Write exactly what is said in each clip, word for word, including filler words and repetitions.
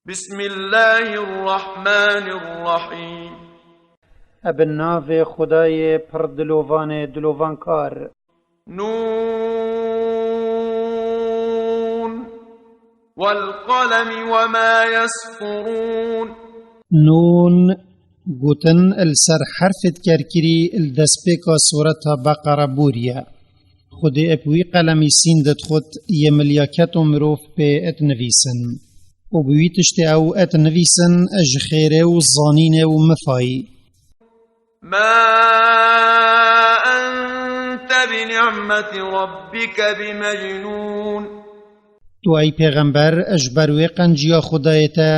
بسم الله الرحمن الرحيم. Ebe navê Xwedayê pir dilovanê dilovankar. نون والقلم وما يسطرون. Nûn, gotin li ser herfê dikerkirî li destpêka Sureta Beqere bûriye. Xwedê eb wî qelemî sînd dixwit yê milyaket û mirov pê dinivîsin. Û bi wî tiştê ew dinivîsin ji xêrê û zanînê û mifayî. ما أنت بنعمة ربك بمجنون. Tu ey pêxember ji ber wê qenciya Xwedayê te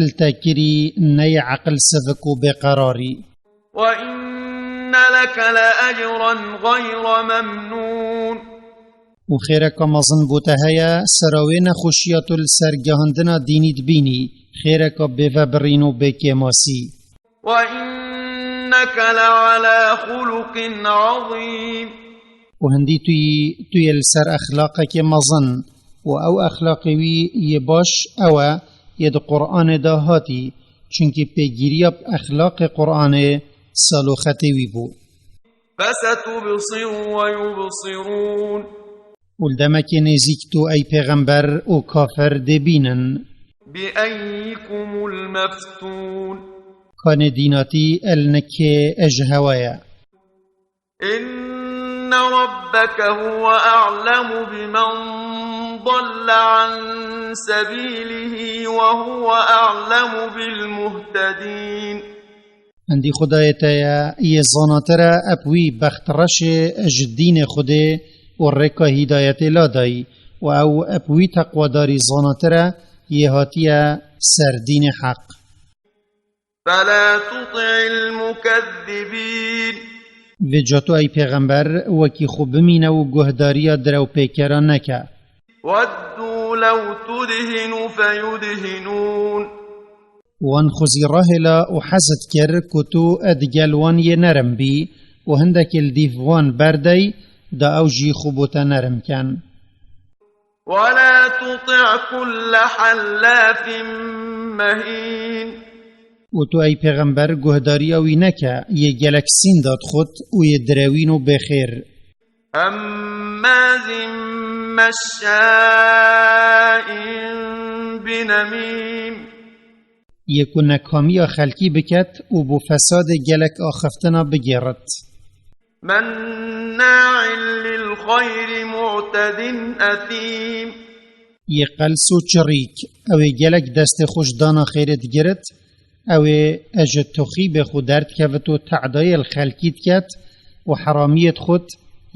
li te kirî neyê eqil sivik û bêqerarî. وإن لك لأجرا غير ممنون. Û xêreka mezin bo te heye, sera wê nexweşiya tu li ser gihandina dînî dibînî, xêreka bêvebirîn û bêkêmasî. وإنك لعلى خلق عظيم. Û hindî tu yî, tu yê li ser exlaqekê mezin, û ew exlaqê wî yê baş ew e, yê di Qur'anê de hatî, çunkî pêgiriya bi exlaqê Qur'anê saloxetê wî bû. فستبصر ويبصرون. Û li demekê nêzîk tu ey pêxember û kafir dê bînin. بأيكم المفتون. Kanê dînatî el nikê ji hewa ye. إن ربك هو أعلم بمن ضل عن سبيله وهو أعلم بالمهتدين. Hindî Xwedayê te ye, yê zanatir e eb wî bextreşê ji dînê Xwedê û rêka hîdayetê la dayî, û ew eb wî teqwedarî zanatir e, yê hatiye ser dînê heq. فلا تطع المكذبين. Vêca tu ey pêxember wekî xwe bimîne û guhdariya direwpêkeran neke. ودوا لو تدهن فيدهنون. Wan xwezî rahêla û hez dikir ku tu digel wan yê nerm bî û hindekê li dîv wan berdey, da ew jî xwe bo te nerm ken. ولا تطع كل حلاف مهين. Û tu ey pêxember guhdariya wî neke, yê gelek sînda dixwit û yê direwîn û bêxêr. هماز مشاء بنميم. Yê ku nekamiya xelkî biket û bo fesadê gelek axiftina bigêrit. مناع للخير معتد أثيم. Yê qels û çirîk, ew ê gelek destê xwe ji dana xêrê digirit, ew ê ji toxîbê xwe derdikevit û te'dayê li xelkî diket û heramiyê dixwit,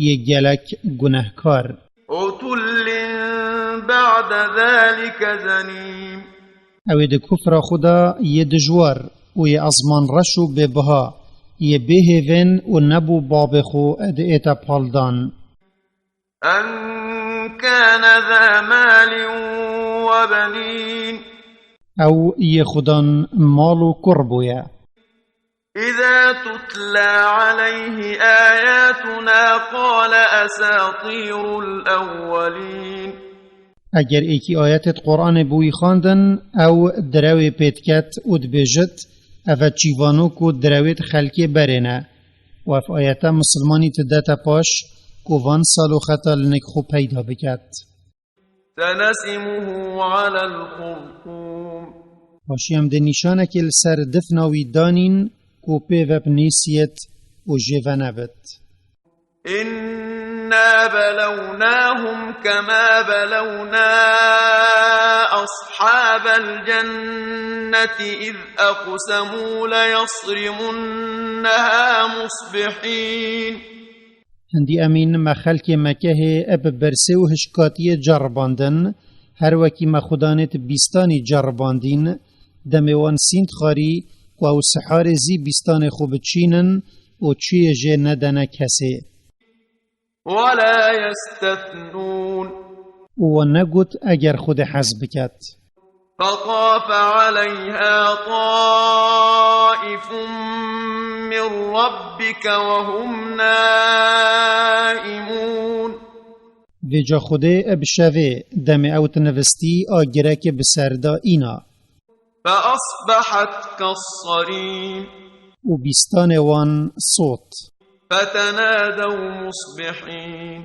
yê gelek gunehkar. عتل بعد ذلك زنيم. Ew ê di kufra xwe de yê dijwar û yê ezman reş û bêbiha, yê bêhêvên û nebû babê xwe diête paldan. أن كان ذا مال وبنين. Ew yê xudan mal û kur bûye. إذا تتلى عليه آياتنا قال أساطير الأولين. Eger êkî ayetêt Qur'anê bi wî xwendin, ew direwê pê diket û dibêjit, eve çîvano ku direwêt xelkê berê ne. Û ev ayete misilmanî didete paş ku van saloxeta li nik xwe peyda biket. سنسمه على الخرطوم. Paşî em dê nîşanekê li ser difna wî danîn ku pê ve binîsiyêt û jê venebit. إنا بلوناهم كما بلونا أصحاب الجنة إذ أقسموا ليصرمنها مصبحين. Hindî emîn me xelkê Mekehê bi bersê û hişkatiyê ceribandin, her wekî me xudanêt bîstanî ceribandîn, demê wan sînd xarî ku ew siharê zî bîstanê xwe biçînin û çûyê jê nedene kesê. ولا يستثنون. Û wan negot eger Xwedê hez biket. فطاف عليها طائف من ربك وهم نائمون. Vêca Xwedê bi şevê, demê ew dinivistî, agireke bi ser da îna. فأصبحت كالصريم. û bîstanê wan sot. فتنادوا مصبحين.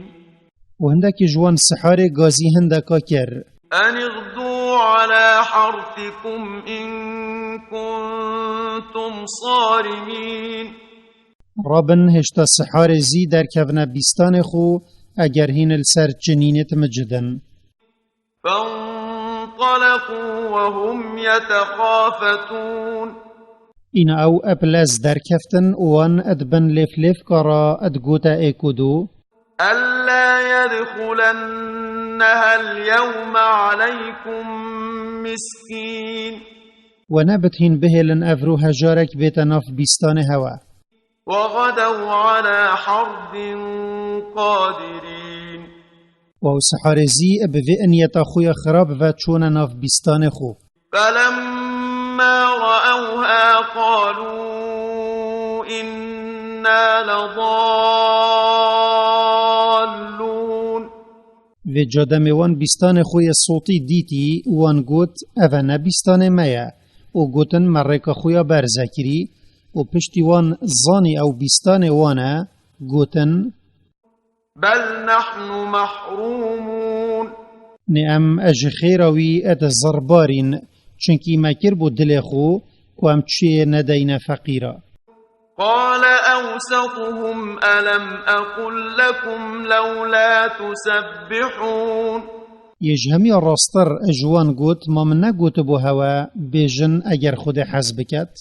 û hindekî ji wan siharê gazî hindeka kir. أن اغدوا على حرثكم إن كنتم صارمين. Rabin hêşta siharê zî derkevine bîstanê xwe, eger hîn li ser çinînê timicidin. فانطلقوا وهم يتخافتون. Îna ew bi lez derkeftin û wan di bin lêflêfka re digote êk û du. ألا يدخلنها اليوم عليكم مسكين. We nebit hîn bihêlin evro hejarek bête nav bîstanê hewe. وغدوا على حرد قادرين. Û ew siharê zî bi vê niyeta xwe ya xirab ve çûne nav bîstanê xwe. فلما رأوها قالوا إنا لضالون. Vê ca demê wan bîstanê xwe yê sotî dîtî, wan got, "Ev e ne bîstanê me ye." Û gotin, "Me rêka xwe ya berze kirî." Û piştî wan zanî ew bîstanê wan e, gotin, بل نحن محرومون. "Nê em ji xêra wî di zirbarîn, çunkî me kir bo dilê xwe ku em çiyê nedeyne feqîra." قال أوسطهم ألم أقل لكم لولا تسبحون. Yê ji hemiya rasttir ji wan got, "Ma min negotibû hewe bêjin eger Xwedê hez biket?"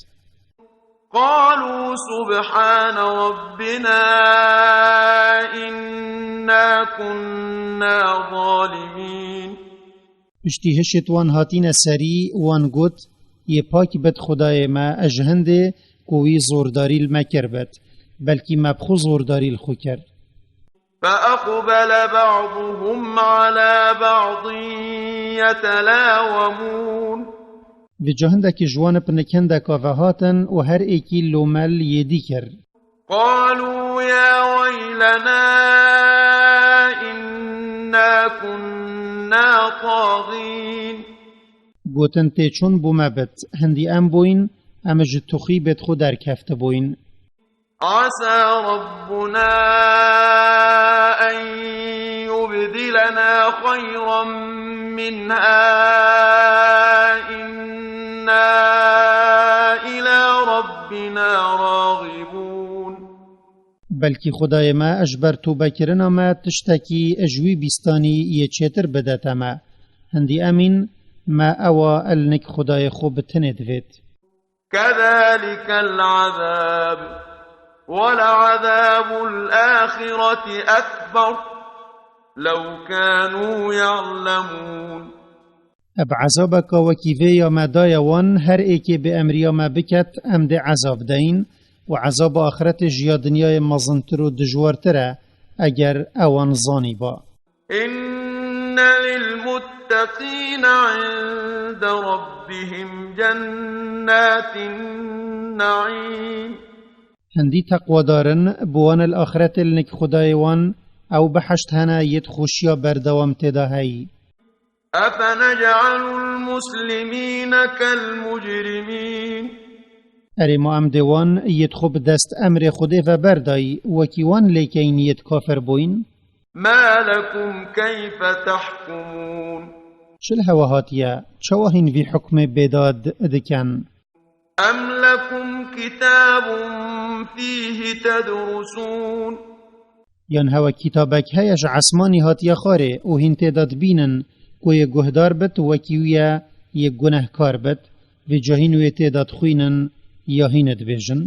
قالوا سبحان ربنا إنا كنا ظالمين. Piştî hişê wan hatîne serî, wan got, "Yê pak bit Xwedayê me, ji hindê ku wî zordarî li me kiribit, belkî me bi xwe zordarî li xwe kir." فأقبل بعضهم على بعض يتلاومون. Vêca hindekî ji wan bi nik hindeka ve hatin û her êkî lome li yê dî kir. قالوا يا ويلنا إنا كنا طاغين. Gotin, "Têçûn bo me bit, hindî em bûyîn, em ji tuxî bêt xwe derkeftibûyîn." عسى ربنا أن يبدلنا خيرا منها إنا إلى ربنا راغبون. Belkî Xwedayê me ji ber tûbekirina me tiştekî ji wî bîstanî yê çêtir bidete me. Hindî emîn me ewa li nik Xwedayê xwe bi tinê divêt. كذلك العذاب ولعذاب الآخرة أكبر لو كانوا يعلمون. Bi ezabeka wekî vê ya me daye wan, her êkê bi emriya me biket, em dê ezab deyin û ezaba axretê ji ya dinyayê mezintir û dijwartir e, eger ewan zanîba. إن للمتقين عند ربهم جنات النعيم. Hindî teqwadarin, bi wan li axretê li nik Xwedayê wan, ew biheşt hene yêt xweşiya berdewam tê de heyî. أفنجعل المسلمين كالمجرمين. Erê ma em dê wan yêt xwe bi dest emrê Xwedê ve berdayî, wekî wan lêkeyin yêt kafir bûyîn? ما لكم كيف تحكمون. Çi li hewe hatiye, çawa hîn vî hukmê bêdad dikin? أم لكم كتاب فيه تدرسون. Yan hewe kîtabek heye ji esmanî hatiye xwarê û hîn tê de dibînin ku yê guhdar bit wekî wî ye, yê gunehkar bit, vêca hîn wê tê de dixwînin ya hîn dibêjin?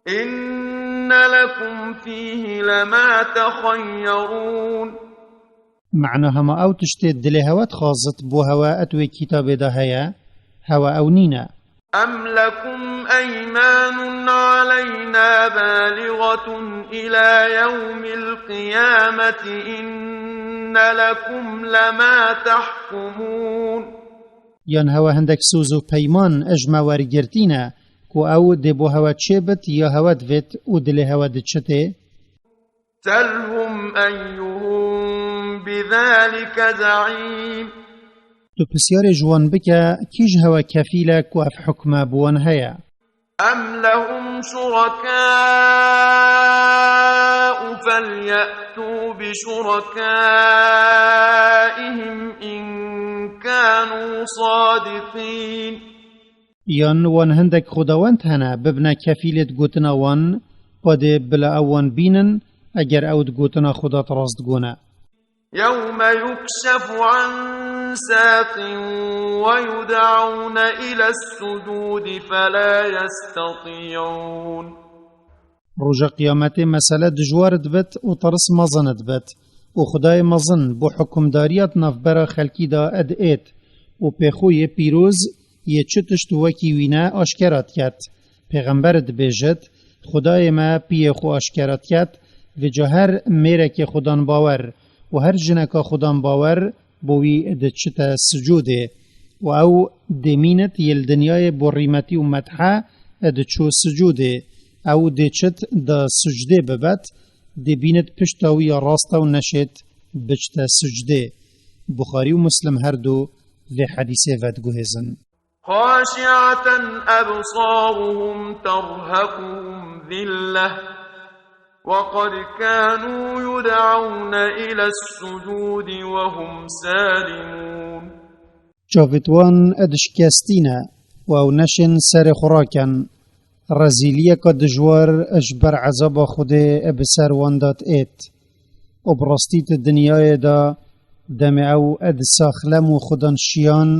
إن لكم فيه لما تخيرون. Mana hema ew tiştê dilê hewe dixwazit bo hewe et wê kîtabê de heye, hewe ew nîne. أم لكم أيمان علينا بالغة إلى يوم القيامة إن لكم لما تحكمون. Yan hewe hindek soz û peyman ji me wergirtî ne, ku ew dê bo hewe çêbit ya hewe divêt û dilê hewe diçitê? سلهم أيهم بذلك زعيم. Tu pisyarê ji wan bike, kî ji hewe kefîl e ku ev hukme bi wan heye? أم لهم شركاء فليأتوا بشركائهم إن كانوا صادقين. Yan wan hindek xwedawend hene, bibine kefîlê di gotina wan, padê bila ew wan bînin, eger ew di gotina xwe de rast gone. يوم يكشف عن ساق ويدعون إلى السجود فلا يستطيعون. Roja Qiyametê mesele dijwar dibit û tirs mezin dibit û Xwedayê mezin bo hukimdariya di navbera xelkî de ed êt û pêxo yê pîroz yê çi tişt wekî wî ne aşkera diket. Pêxember dibêjit, Xwedayê me piyê xwe aşkera diket, vêca her mêrekê Xudan bawer û her jineka Xudan bawer bo wî diçite sicûdê û ew dê mînit yê li dinyayê bo rîmetî û medhe diçû sicûdê. Ew dê çit da sicdê bibet, dê bînit pişta wî ya rast ew neşêt biçite sicdê. Buxarî û Muslim her du vê hedîsê vediguhêzin. خاشعة أبصارهم ترهقهم ذلة وقد كانوا يدعون إلى السجود وهم سالمون. Çavêt wan ed şikestî ne û ew neşên serê xwe raken. Rezîliyeka dijwar ji ber ezaba Xwedê bi ser wan de diêt. Û bi rastî di dinyayê de demê ew ed saxlem û xudan şiyan,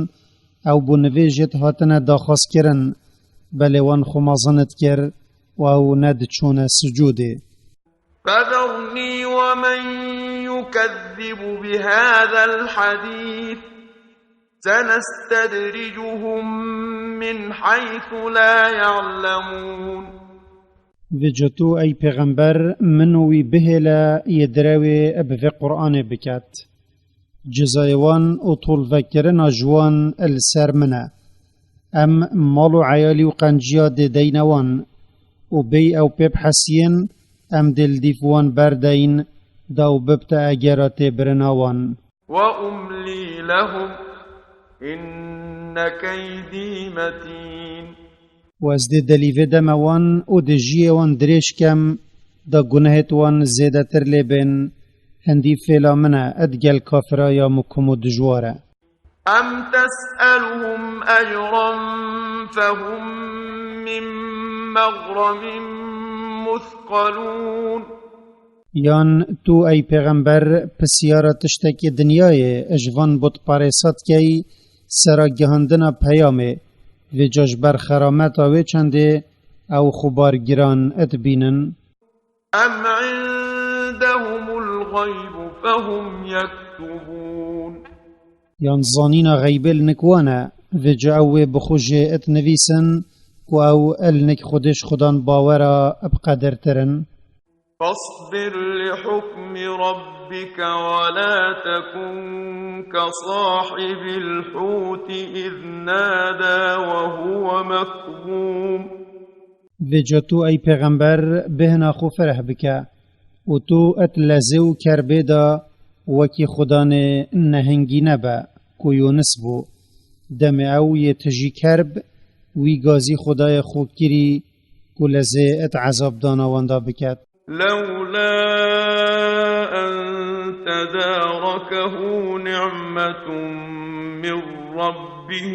ew bo nivêjêt hatine daxwazkirin, belê wan xwe mezin dikir û ew nediçûne sicûdê. فذرني ومن يكذب بهذا الحديث سنستدرجهم من حيث لا يعلمون. Vêca tu, ey pêxember, min û wî bihêle yê direwê bi vê Qur'anê biket. Cezayê wan û tolvekirina ji wan li ser min e. Em mal û eyalî û qenciya dê deyne wan û bêy ew pê bihesiyên, em dê li dîf wan berdeyîn, da ew bibte egera têbirina wan. وأملي لهم إن كيدي متين. Û ez dê delîvê deme wan û dê jiyê wan dirêj kem, da gunehêt wan zêdetir lê bên. Hindî fêla min e, ed gel kafira ya mukum û dijwar e. أم تسألهم أجرا فهم من مغرم مثقلون. Yan tu, ey pêxember, pisyara tiştekî dinyayê ji van butparêsa dikey, sera gihandina peyamê, vêca ji ber xerameta wê çendê ew xubar giran dibînin. أم عندهم الغيب فهم يكتبون. Yan zanîna xeybê li nik wan e, vêca ew wê bi xwe jê dinivîsin ku ew li nik Xwedê ji Xudan bawera bi qedirtir in. فاصبر لحكم ربك ولا تكن كصاحب الحوت إذ نادى وهو مكظوم. Vêca tu, ey pêxember, bêhna xwe fereh bike û tu et lezê û kerbê de wekî xudanê nehingî nebe ku Yûnis bû. Demê ew yê tijî kerb, wî gazî xwedayê xwe kirî ku lezê et ezab dana wan de biket. لولا أن تداركه نعمة من ربه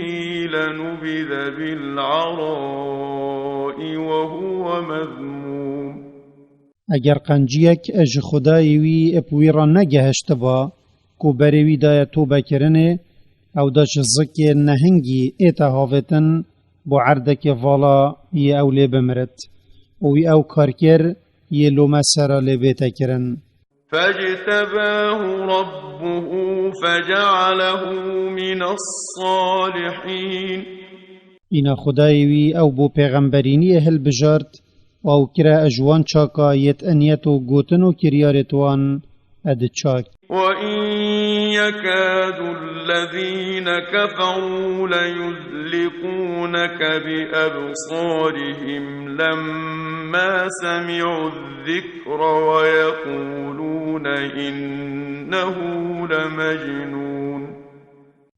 لنبذ بالعراء وهو مذموم. Eger qenciyek ji Xwedayê wî bi wî re negehiştiba, ku berê wî daye tobekirinê, ew da ji zikê nehingî ête havêtin, bo erdekê vala yê ew lê bimirit. Û wî ew kar kir, yê lome sera lê bête kirin. فاجتباه ربه فجعله من الصالحين. Îna Xwedayê wî ew bo pêxemberîniyê hilbijart û ew kire ji wan çaka yêt inyet û gotin û kiryarêt wan ed çak. وإن يكاد الذين كفروا ليزلقونك بأبصارهم لما سمعوا الذكر ويقولون إنه لمجنون.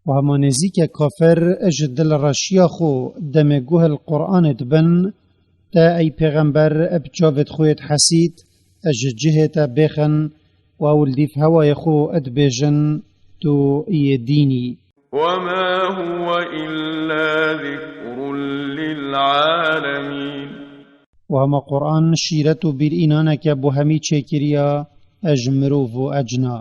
Û hema nêzîke kafir ji dil reşiya xwe demê guh li Qur'anê dibin, te ey pêxember bi çavêt xwe yêt hesît, ji cihê te bêxin û ew li dîv hewayê xwe dibêjin, tu yê dînî. وما هو إلا ذكر للعالمين. Û hema Qur'an şîret û bîrînaneke bo hemî çêkiriya, ji mirov û ecna.